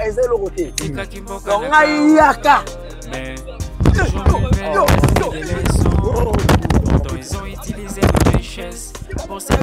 Eza eloko te. Donc ngai yaka. Ils ont utilisé nos richesses pour se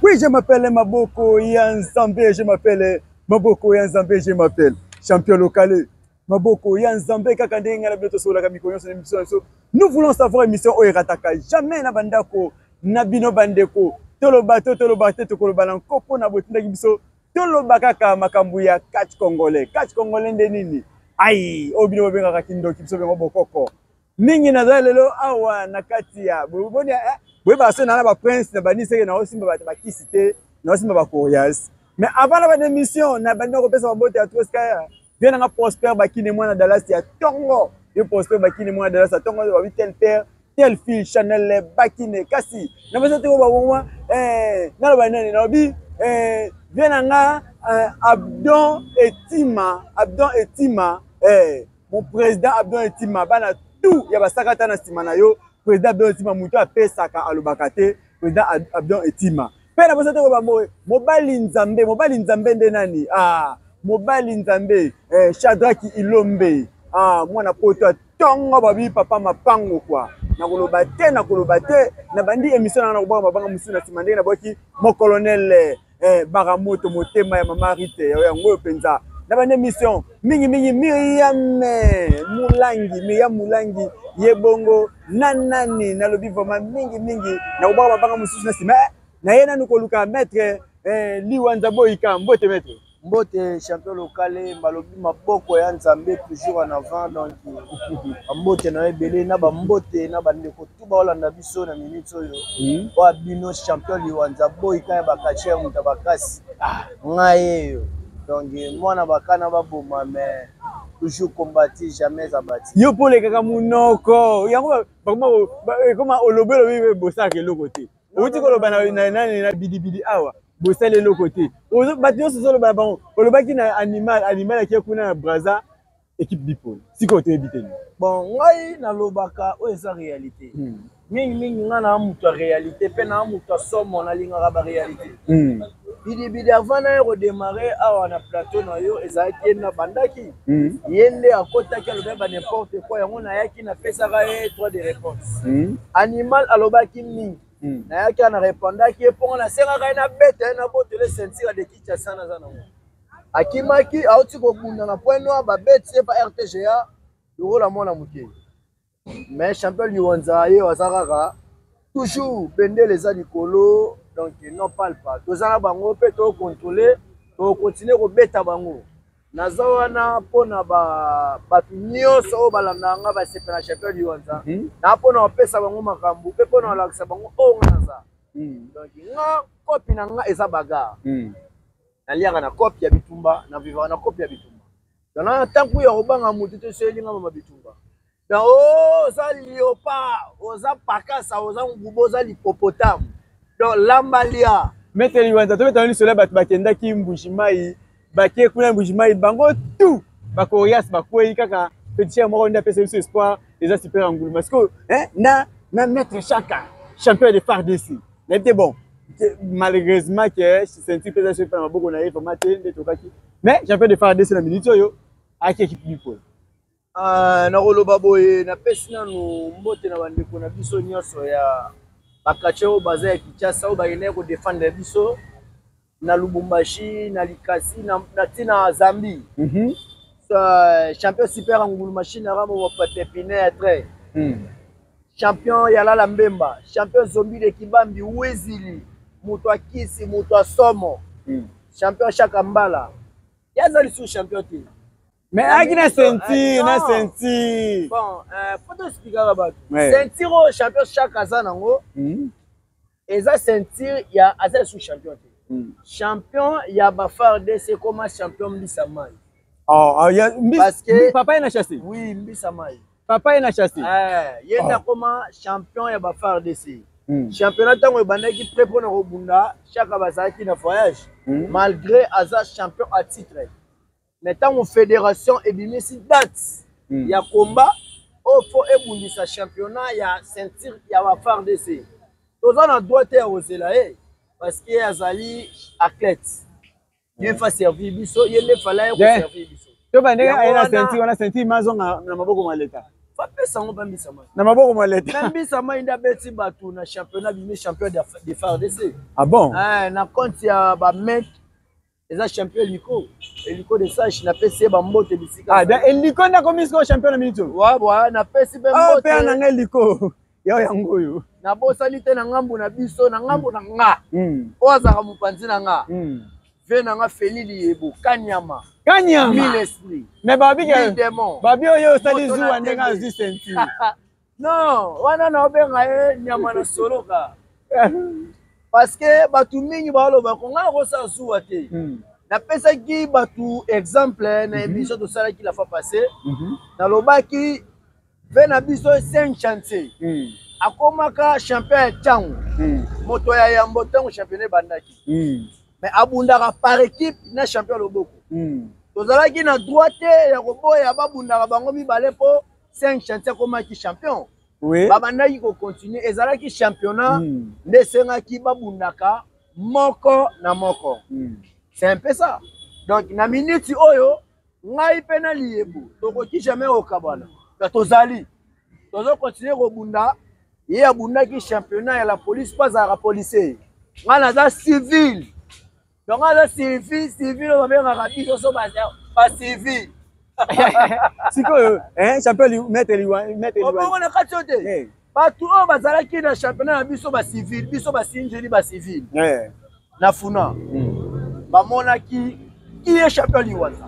Oui, je m'appelle Maboko Yanzambe, je m'appelle Maboko Yanzambe, je m'appelle champion local. Maboko Yanzambe, kaka ndenge ngai na bino tosololaka mikolo nyonso na émission na biso. Nous voulons savoir émission oyo erataka jamais na bandako na bino bandeko. Toloba to toloba te, tokoloba na nko mpo na botindaki biso toloba kaka makambo ya catch congolais. Catch congolais nde nini? Ai, oyo bino bobengaka kindoki, biso bengo bokoko. Mingi naza lelo awa na kati ya boni, boyebaka so na ba prince na baniseke na osimba bato bakisi te, na osimba ba corias. Mais avant na ba émission na bandi kopesa mabote ya Troska, viens nanga Prosper Bakine mwana Dallas ya tongo. Yo Prosper Bakine mwana Dallas ya tongo, babi tel père tel fille Chanel Bakine. Kasi na basa te ko ba mwa naloba nani, nalobi viens nanga Abdon Etima, Abdon Etima, mon président Abdon Etima, bana tout ya basakata na sima na yo. Président Abdon Etima mutu apesaka alobaka te, président Abdon Etima. Pe na basa te ko ba mobali Nzambe, mobali Nzambe nde nani? Ah, mobali Nzambe, Shadraki Ilombe. Ah, mwana poto tongo babi papa mapango kwa. Nakoloba te, nakoloba te. Na bandi émission na nakobaka mabanga musu na sima ndenge nabwaki mon colonel Baramoto motema ya mama Rite ya yango oyo penza. Na bandi émission mingi mingi Myriam Mulangi, Myriam Mulangi ye bongo na nani nalobi vraiment mingi mingi nakobaka mabanga mususu na sima. Na ye nanu koluka maître Liwa Nzaboyika. Mbote maître. Mbote champion local, balobi maboko ya Nzambe toujours en avant. Donc mbote na ebele na ba mbote na ba ndeko tout ba olanda biso na minute oyo. Oyo bino champion Liwa Nzaboyika ya ba catcheur muta bakasi. Ngai yo. Donc mwana bakana ba boma mais toujours combattu jamais abattu. Yo pole kaka munoko yango bakoma ekoma olobelo bibe bosaka eloko te. Outi koloba na nani na bidibidi awa bosali eloko te. Bato nyonso ozoloba na bango, olobaki na animal, animal ake kuna na Brazza, équipe bipole. Sikoyo toyebi te nini. Bon, ngai nalobaka oyo eza réalité. Mingi mingi ngai na moto ya réalité pe na moto ya somo, nalingaka ba réalité. Bidibidi avant na ye kodémarrer awa na plateau na yo ezalaki ye na bandaki. Ye nde akotaki alobaki ba n'importe quoi, yango nayaki napesaka ye droit de réponse. Animal alobaki mingi. Nayaki na répondaki ye mpongo nasengaka ye na bete ye na botele ceinture de Kinshasa naza nango. Akimaki auti kobunda na Point Noir, babeti ye pa RTGA lokola mwana moke. Mais champion Liwanza ye aza kaka toujours bendele eza likolo, donc non parle pas. Toza na bango pe to contrôler, to continuer kobeta bango. Naza wana mpona bato nyonso oyo balandaka nga basepela champion Liwanza. Na mpona kopesa bango makambo pe mpona kolakisa bango oyo nga naza. Donc nga kopi na nga eza bagarre. Naliaka na kopi ya bitumba, na vivaka na kopi ya bitumba. Donc na ntango ya kobanga motu te soki elinga mama bitumba. Donc oh, oza léopard, oza pakasa, oza nguba, oza l'hippopotame. Donc lambalia. Maître Liwanza, tobeta lisolo ya bato bakendaki Mbuji-Mayi, bake kuna Mbuji-Mayi, bango tout ba coriace bakwei kaka petit chien moko nde apesa biso espoir, eza super nguluma. Sikoyo, hein, na Maître Chaka, champion de FARDC. Nayebi te bon, malheureusement que ceinture pesa biso na maboko na ye vraiment te nde tokaki. Mais champion de FARDC na minute oyo aki équipe bipole. Nakoloba boye, napesi nanu mbote na bandeko na biso nyonso ya bakache oyo baza ya Kinshasa oyo bakendaki kodefendre biso na Lubumbashi, na Likasi, na tina Zambie. Champion super ngulu machine ramo pepinetre. Champion Yalala Mbemba, champion Zombi de Kibambi, Wizili, moto akisi, moto asomo. Champion Chaka Mbala. Yaza lisusu champion te. Mais aki na ceinture, na ceinture. Bon, faut to expliquer bato. Ceinture oyo champion Chaka aza nango. Eza ceinture ya aza lisusu champion te. Champion ya ba FARDC koma champion Mbisa Mai. Oh, ah, ya, Parce que papa est na chassé. Oui, Mbisa Mai. Papa est na chassé. Ye nde akoma champion ya ba FARDC. Championnat ntango ebandaki prêt mpona kobunda, Chaka bazalaki na voyage, malgré aza champion à titre. Mais ntango fédération ebimisi date ya combat oyo fo ebundisa championnat ya ceinture ya ba FARDC, toza na droit te ya kozela ye, parce que azali athlète, ye fa servir biso, ye nde fala ye koservir biso. To bandenge aye na ceinture wana, ceinture mazonga na maboko ma leta. Bapesa yango bambisa mai. Na maboko ma leta. Bambisa mai nde abeti bato na championnat, bimi champion de FARDC. Ah bon? Na compte ya bamec eza champion Eliko, Eliko de Sage, napesi ye bambote bisika. Ah, da Eliko nde akomi sikoyo champion na minute oyo. Wa napesi mpe mbote. Mpe na ngai Eliko yao yango oyo. Nabosani te na ngambu na biso, na ngambu na nga oyo azalaka mopanzi na nga, ve na nga Feli Liyebo Kanyama. Kanyama. Mille esprit. Mais babi mille démon. Babi oyo osali zuwa ndenge azwi ceinture. Non, wana naobenga ye nyama na soloka, parce que bato mingi baloba ko ngai nakosala zuwa te. Napesaki bato exemple na émission tosalaki la fois passée. Nalobaki ve na biso 5 chantier akomaka champion ya ntango, moto ya yambo ntango championnat ebandaki, mais abundaka par équipe na champion ya loboko. Tozalaki na droit te ya koboya babundaka bango mibale mpo 5 chantier akomaki champion. Babandaki kocontinue, ezalaki championnat nde esengaki babundaka moko na moko. C'est un peu ça. Donc na minute oyo, ngai mpe na Liyebo tokoki jamais kokabwana. Tozali tozokontinue kobunda. Ye abundaki championnat ya la police mpo azalaka policier, ngai naza civil. Donc aza civil, civil oyo babengaka biso so bacivil. Sikoyo champion maître Liwa, maître Liwa. Obongo na kati oyo te, bato oyo bazalaki na championnat na biso bacivil, biso basinjeli bacivil na funa, bamonaki kiye champion Liwaza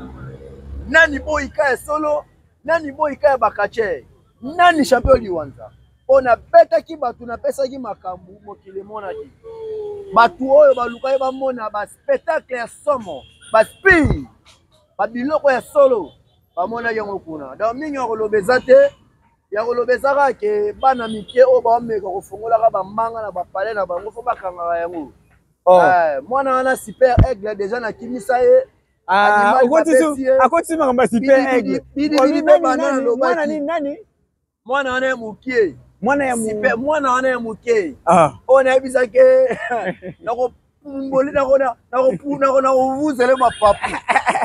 nani, boyika ya solo nani, boyika ya bakacher nani, champion Liwanza mpo nabetaki bato, napesaki makambo mokili emonaki. Bato oyo balukaki bamona baspectacle ya somo, baspire, babiloko ya solo, bamonaki yango kuna. Donc mingi ya koloba eza te. Ya koloba eza kaka ke bana mike oyo baomeka kofungolaka bambanga na bapale na bango, fo bakangaka yango. Mwana wana Super Aigle, déjà nakimisa ye. Akotisi makambo ya Super Aigle. Mwana nini, nani? Mwana wana ya mokie. Mwana ya mwana wana ya mokie oyo nayebisaki nakopumboli, nakovuzele mapapu.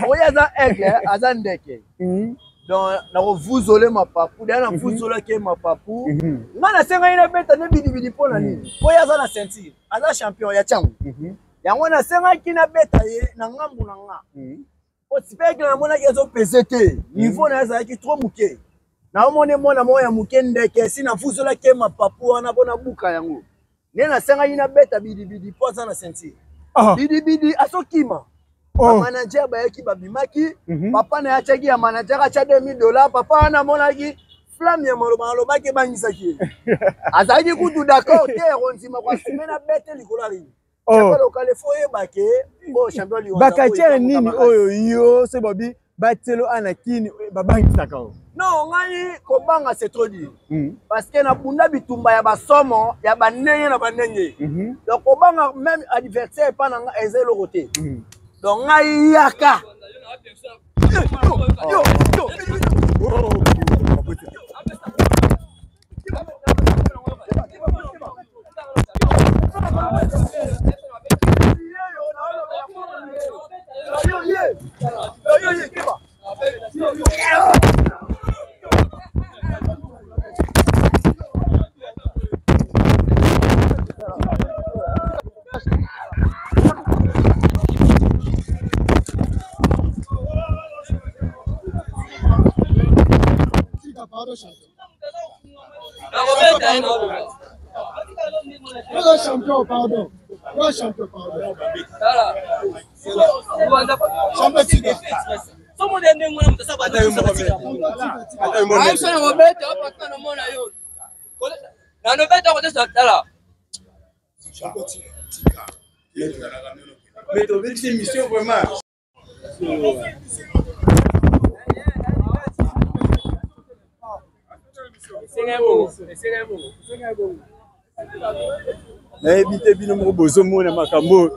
Oyo aza aigle, aza ndeke, donc nakovuzole mapapu. Deya navuzolaki ye mapapu. Ngai nasengaki nabeta nde Bidibidi. Mpo na nini? Oyo aza na ceinture, aza champion ya ntango yango. Nasengaki nabeta ye na ngambu na nga po Super Aigle namonaki ezopese te, niveau na ye azalaki trop moke. Naomoni mwana moko ya moke ndeke, esi navuzolaki ye mapapu wana mpo nabuka yango. Nde nasengaki nabeta Bidibidi mpo aza na ceinture. Bidibidi azokima, bamanager bayaki, babimaki. Papa na ye atiaki ya manager, atya 2000 $. Papa wana amonaki flamme ya maloba alobaki, ebangisaki ye. Azalaki kutu d'accord te ya kondima koassumer na bete likolo ya ring. Lokale fo oyeba ke oyo champion Liwanza. Bakatiere nini oyo yo so babi batielo ana kini babangisaka o? Non, ngai kobanga, c'est trop dire, parce que nabunda bitumba ya basomo ya bandenge na bandenge. Donc kobanga même adversaire epa na nga eza eloko te. Donc ngai yaka yo, yo, yo. Champion, pardon. Champion, pardon. Champion, tika. Ayebisa na kobeta opaka nomona yo nanobeta kotesa tala. Mais tobeti émission vraiment. Nayebi te bino moko bozomona makambo oyo.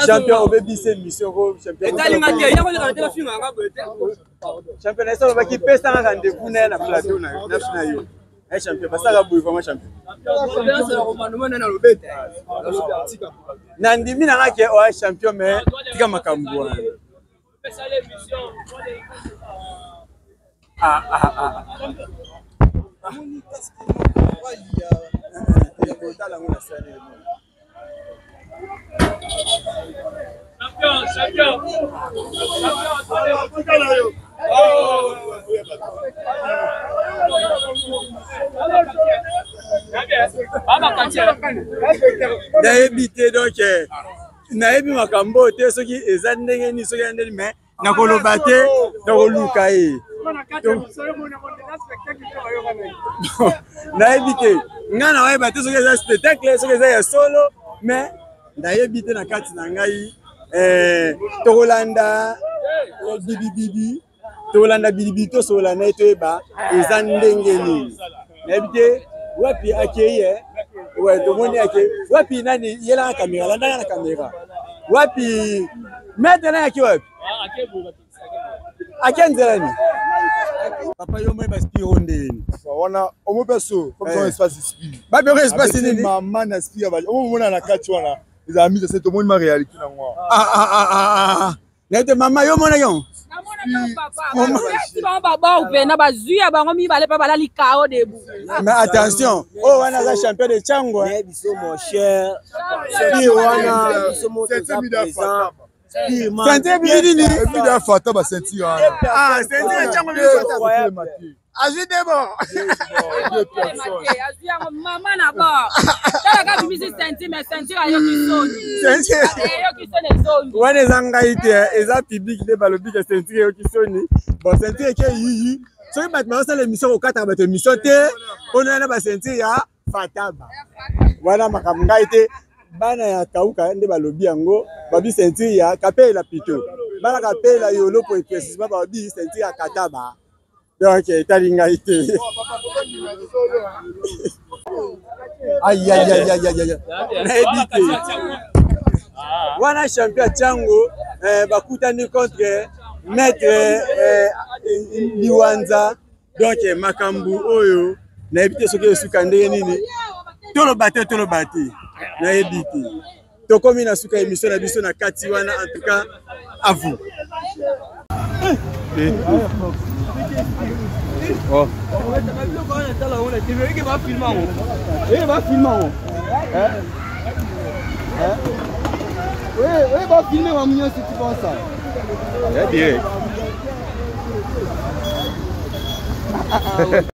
Champion obebisi émission ko champion. Etalinga te, yango leka te finga nga boye te. Champion na alobaki pesa nga rendez-vous na ye na plateau na yo, na yo. Eh champion, basaka boye vraiment champion. Nandimi na nga ke oya champion mais tika makambo wana. Ah, ah, ah. Champion, champion. Nayebi te donc eh, nayebi makambo oyo te soki eza ndenge nini soki eza ndenge mais nakoloba te nakoluka ye nayebi te ngai nakoyeba te soki eza spectacle soki eza ya solo mais nayebi te na kati na ngai eh, tokolanda eh, bibibibi tokolanda bibibi tosolola na ye toyeba eza ndenge nini nayebi te wapi akei eh? we tomoni ake wapi nani yelaka kamera landaka na kamera wapi maître nani ake wapi ake nzela nini papa yo moi baspiro ndeni wana omo mpe so comme espace spire babeko espace nini mama na spire omomona na kati wana ezala mise se tomoni ma réalité nango naye te mama yo omona yo bango babor mpena bazwi ya bango mibale mpe balali kao debu mais attention oyo wana aza champion de chango biso mon cher spire wana biso moto eza présent ceinture ebimi nini ebimi ya fata ba ceinture wana ah ceinture ya chango fata azwi debo azwi yango mama na bor talaka abimisi ceinture mais ceinture ayoki soni eyoki soni ezongi wana eza ngai te eza public nde balobi ke ceinture eyoki soni bon ceinture eke yiyi soki bato bazosala émission kokataka bato émission te mpona wana baceinture ya fataba wana makambo ngai te bana ya kauka nde balobi yango babi ceinture ya kapela plutôt bana kapela yolo po précisement babi ceinture ya kataba donc etali ngai te ayayayayaya nayebi te wana champion ya Tshangu eh, bakutani contre maître eh, Liwanza donc makambo oyo nayebi te soki esuka ndenge nini toloba te toloba te nayebi te tokomi na suka émission na biso na kati wana en tout cas à vous. Oh. Oui, oui, bah, filmer, si tu penses ça. Direct.